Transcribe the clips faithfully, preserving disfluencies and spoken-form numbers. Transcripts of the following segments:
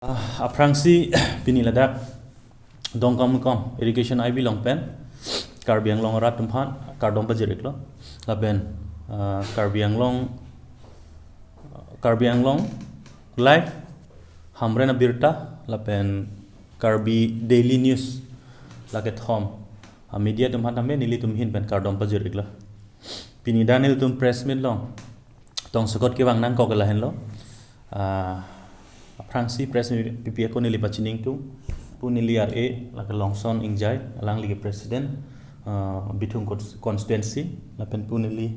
Ah, aphrangsi pini ladak Dongkamukam irrigation I B along pen Karbi Anglong arat atum aphan kardom pajir-iklo. Lapen, ah, Karbi Anglong, Karbi Anglong Live, Hamren Abirta, lapen Karbi Daily News, la kethom a media atum aphan tame nelitum ahin pen kardom pajir-iklo. Pini dak nelitum press meet along tongsekot kevang nangkok ke lahenlo. Ah, aphrangsi press meet pipi ako neli pachini ingtung. Pu neli R A, lake Longson Ingjai, alangli ke president, ah, Bithung cons-, constituency, lapen pu neli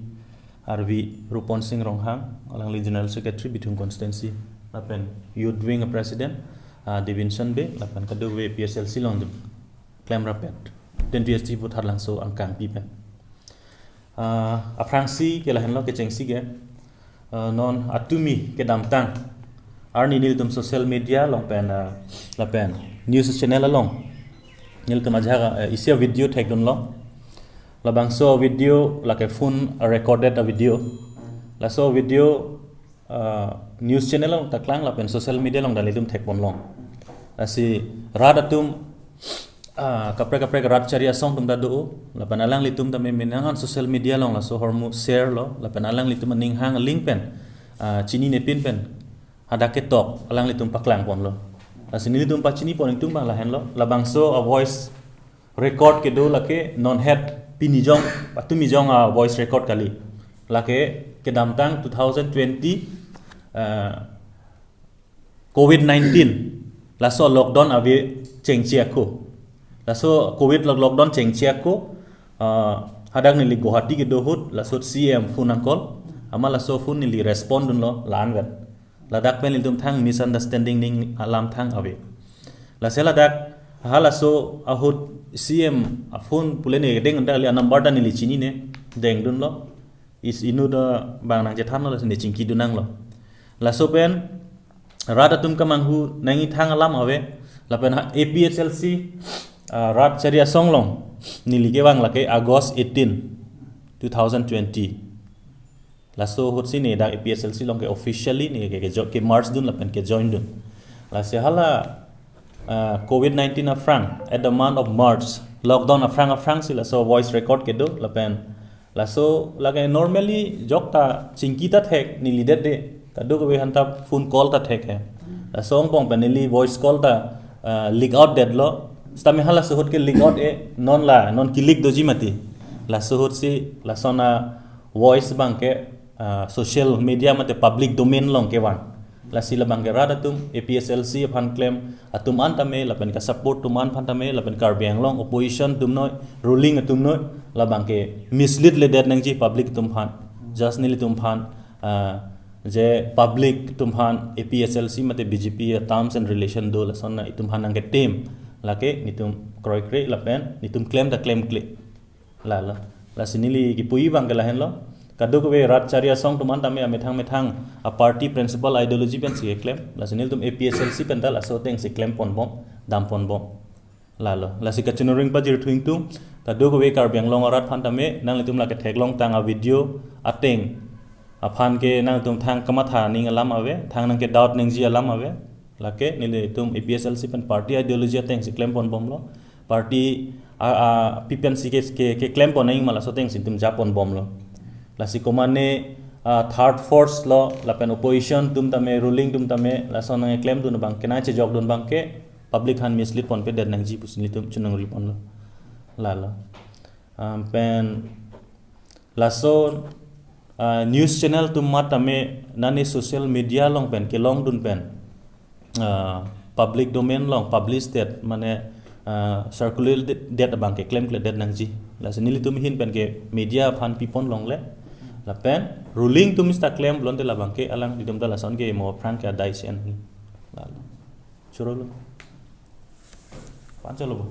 R V Rupon Singh Ronghang, alangli general secretary Bithung constituency, lapen youth wing president, ah, Davidson Bey, lapen kadokave A P H L C along atum klemrap-et, twenty-eight Vothatlangso angkangpi pen. Ah, aphrangsi ke lahenlo, kechengsi ke, ah, non atumi kedamtang arni nelitum social media along pen, ah, lapen news channel along nelitum ajak, ah, isi a video thekdunlo. Labangso video lake phone recorded a video. Laso video, ah, news channel along ta klang lapen social media along ta nelitum thekponlong. Lasi rat atum, ah, kaprek kaprek rat chari asong atum ta do, lapen alanglitum tame menang an social media along laso ahormu share-lo, lapen alanglitum aning hang aling pen, ah, chininepin pen hadak ketok alanglitum paklangponlo. Lasi nelitum pachinipon ingtung abang lahenlo, labangso a voice record kedo lake non het pini jong, atumi jong a voice record kali. Lake kedamtang two thousand twenty, ah, covid nineteen, laso lockdown ave chengche ako. Laso covid lo-, lockdown chengche ako, ah, hadak neli Guwahati kedo ahut, laso C M phone nang-call, amat laso phone neli respond dunlo, la-anvet. Ladak pen nelitum thang misunderstanding ning alam thang ave. Lasi ladak halaso ahut C M a phone pule ne deng anta kali, a number ta neli chinine, dengdunlo. Is inut abang nangchethanlo, lasi ne chingkidun nanglo. Laso pen rat atum kemanghu nangji thang alam ave. Lapen ha A P H L C, ah, rat chari asong along neli kevang lake August eighteen, two thousand twenty. Laso ahutsi ne dak A P H L C along ke officially ne ke, ke jo-, ke merge dun lapen ke join dun. Lasi hala, ah, covid nineteen aphrang, at the month of March, lockdown aphrang aphrangsi laso voice record kedo lapen laso lake normally jok ta chingki ta thek, neli det de, kadokave aphan ta phone call ta thek he. Laso angbong pen neli voice call ta, ah, leak out detlo. Sitame halaso ahut ke leak out-e, non la, non ke-leak doji mati. Laso ahutsi lason a voice abang ke, ah, social media mate public domain along kevang. Lasi labang ke rat atum, A P H L C aphan klem atum an tame, lapen ka-support atum an aphan tame, lapen Karbi Anglong opposition atum noi, ruling atum noi, labang ke mislead le det nangji public atum aphan. Just nelitum aphan, ah, je public atum aphan A P H L C mate B J P a terms and relation do, lason na itum aphan nangketem, lake netum kroikre lapen netum klem ta klemkle. Lalo. Lasi neli kipuji abang ke lahenlo. Kadokave rat chari asong atum an tame amethang methang a party principle ideology pensi keklem. Lasi nelitum A P H L C pen ta laso atengsi klemponbom, damponbom. Lalo. Lasi kachiningri pajirthu ingtung, kadokave Karbi Anglong arat aphan tame, nanglitum lake theklongtang a video ateng aphan ke nangtum thang kamatha ning alam ave, thang nangke-doubt nangji alam ave. Lake nelitum A P H L C pen party ideology atengsi klemponbomlo. Party a, a, pi pensi ke, ke, keklempon nangji ma laso atengsi netum japonbomlo. Lasi komane, ah, third force lo, lapen opposition atum tame, ruling atum tame, lason nangklemdun abang ke, nangchejokdun abang ke, public aphan mislead ponpedet nangji pusi nelitum chiningriponlo. Lalo. Ah, pen laso, ah, news channel atum mat tame nani social media along pen kelongdun pen, ah, public domain along publish det, mane, ah, circulate det abang ke klemkledet nangji. Lasi nelitum ahin pen ke media aphan piponlongle. Lapen ruling atum sita klem pulote labang ke alanglitum ta lason ke mo aphrang ke adai si an. Lalo. Chorolo. Panchalo bo.